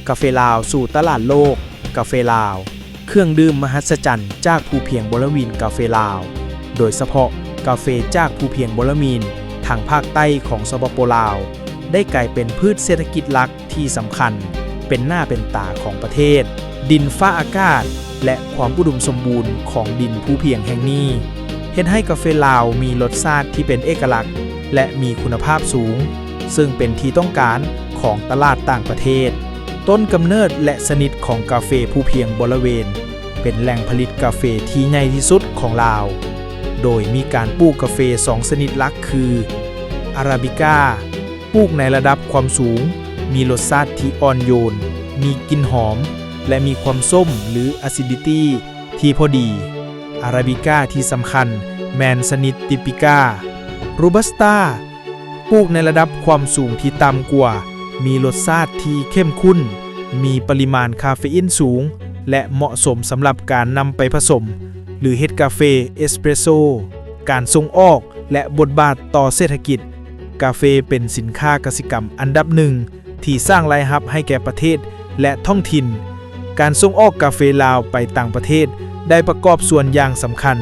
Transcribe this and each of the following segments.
ກາເຟລາວສູ່ຕະຫຼາດໂລກ. ກາເຟລາວ, ເຄື່ອງດື່ມມະຫັດສະຈັນຈາກພູພຽງບໍລະມີນກາເຟລາວ, ໂດຍສະເພາະກາເຟຈາກພູພຽງບໍລະມີນທາງພາກໃຕ້ຂອງ ສປປ ລາວ, ໄດ້ກາຍເປັນພືດເສດຖະກິດຫຼັກທີ່ສຳຄັນ, ເປັນໜ້າເປັນຕາຂອງປະເທດ. ດິນຟ້າອາກາດ ແລະ ຄວາມອຸດົມສົມບູນຂອງດິນພູພຽງແຫ່ງນີ້ ເຮັດໃຫ້ກາເຟລາວມີລົດຊາດທີ່ເປັນເອກະລັກ ແລະ ມີຄຸນນະພາບສູງ, ເຊິ່ງເປັນທີ່ຕ້ອງການຂອງຕະຫຼາດຕ່າງປະເທດ. ຕົ້ນກຳເນີດ ແລະ ຊະນິດຂອງກາເຟພູພຽງບໍລະເວນ ເປັນແຫຼ່ງຜະລິດກາເຟທີ່ໃຫຍ່ທີ່ສຸດຂອງລາວ, ໂດຍມີການປູກກາເຟສອງຊະນິດຫຼັກຄື ອາຣາບິກາ ປູກໃນລະດັບຄວາມສູງ, ມີລົດຊາດທີ່ອ່ອນໂຍນ, ມີກິ່ນຫອມ ແລະ ມີຄວາມສົ້ມ ຫຼື acidity ທີ່ພໍດີ. ອາຣາບິກາທີ່ສຳຄັນແມ່ນຊະນິດຕິປິກາ. ໂຣບັສຕາ ປູກໃນລະດັບຄວາມສູງທີ່ຕ່ຳກວ່າ, ມີລົດຊາດທີ່ເຂັ້ມຂຸ້ນ, ມີປະລິມານຄາເຟອີນສູງ ແລະ ເໝາະສົມສຳລັບການນຳໄປຜະສົມ ຫຼື ເຮັດກາເຟເອສເປຣໂຊ. ການສົ່ງອອກ ແລະ ບົດບາດຕໍ່ເສດຖະກິດ. ກາເຟເປັນສິນຄ້າກະສິກຳອັນດັບໜຶ່ງທີ່ສ້າງລາຍຮັບໃຫ້ແກ່ປະເທດ ແລະ ທ້ອງຖິ່ນ. ການສົ່ງອອກກາເຟລາວໄປຕ່າງປະເທດໄດ້ປະກອບສ່ວນຢ່າງສຳຄັນ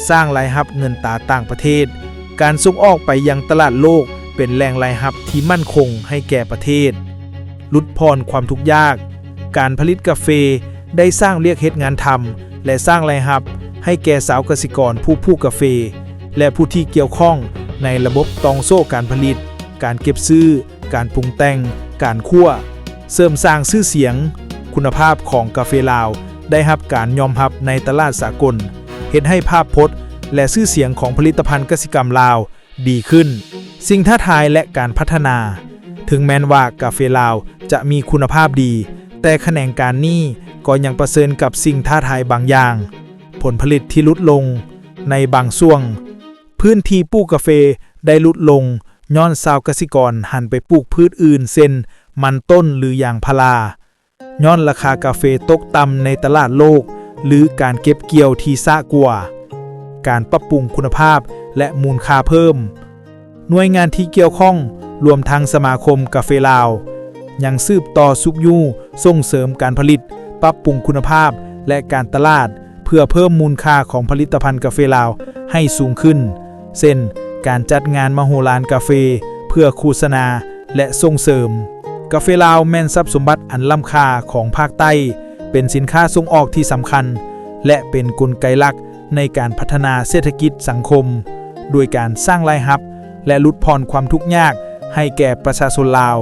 ສ້າງລາຍຮັບເງິນຕາຕ່າງປະເທດ. ການສົ່ງອອກໄປຍັງຕະຫຼາດໂລກເປັນແຫຼ່ງລາຍຮັບທີ່ໝັ້ນຄົງໃຫ້ແກ່ປະເທດ. ຫຼຸດຜ່ອນຄວາມທຸກຍາກ. ການຜະລິດກາເຟໄດ້ສ້າງວຽກເຮັດງານທຳ ແລະ ສ້າງລາຍຮັບໃຫ້ແກ່ຊາວກະສິກອນຜູ້ປູກກາເຟ ແລະ ຜູ້ທີ່ກ່ຽວຂ້ອງໃນລະບົບຕ່ອງໂສ້ການຜະລິດ, ການເກັບຊື້, ການປຸງແຕ່ງ, ການຂົ້ວ, ເສີມສ້າງຊື່ສຽງ. ຄຸນນະພາບຂອງກາເຟລາວໄດ້ຮັບການຍອມຮັບໃນຕະຫຼາດສາກົນ, ເຮັດໃຫ້ພາບພົດ ແລະ ຊື່ສຽງຂອງຜະລິດຕະພັນກະສິກຳລາວດີຂຶ້ນ. ສິ່ງທ້າທາຍ ແລະ ການພັດທະນາ. ເຖິງແມ່ນວ່າກາເຟລາວຈະມີຄຸນນະພາບດີ, ແຕ່ຂະແໜງການນີ້ກໍຍັງປະເຊີນກັບສິ່ງທ້າທາຍບາງຢ່າງ. ຜົນຜະລິດທີ່ຫຼຸດລົງ. ໃນບາງຊ່ວງ, ພື້ນທີ່ປູກກາເຟໄດ້ຫຼຸດລົງຍ້ອນຊາວກະສິກອນຫັນໄປປູກພືດອື່ນ ເຊັ່ນ ມັນຕົ້ນ ຫຼື ຢາງພາລາ, ຍ້ອນລາຄາກາເຟຕົກຕ່ຳໃນຕະຫຼາດໂລກ ຫຼື ການເກັບກ່ຽວທີ່ຊ້າກວ່າ. ການປັບປຸງຄຸນນະພາບ ແລະ ມູນຄ່າເພີ່ມ. ໜ່ວຍງານທີ່ກ່ຽວຂ້ອງ, ລວມທັງສະມາຄົມກາເຟລາວ, ຍັງສືບຕໍ່ຊຸກຍູ້ສົ່ງເສີມການຜະລິດ, ປັບປຸງຄຸນນະພາບ ແລະ ການຕະຫຼາດ ເພື່ອເພີ່ມມູນຄ່າຂອງຜະລິດຕະພັນກາເຟລາວໃຫ້ສູງຂຶ້ນ, ເຊັ່ນ ການຈັດງານມະໂຫລານກາເຟເພື່ອໂຄສະນາ ແລະ ສົ່ງເສີມ. ກາເຟລາວແມ່ນຊັບສົມບັດອັນລ້ຳຄ່າຂອງພາກໃຕ້, ເປັນສິນຄ້າສົ່ງອອກທີ່ສຳຄັນ ແລະ ເປັນກົນໄກຫຼັກໃນການພັດທະນາເສດຖະກິດສັງຄົມ, ໂດຍການສ້າງລາຍຮັບ ແລະ ຫຼຸດຜ່ອນຄວາມທຸກຍາກໃຫ້ແກ່ປະຊາຊົນລາວ.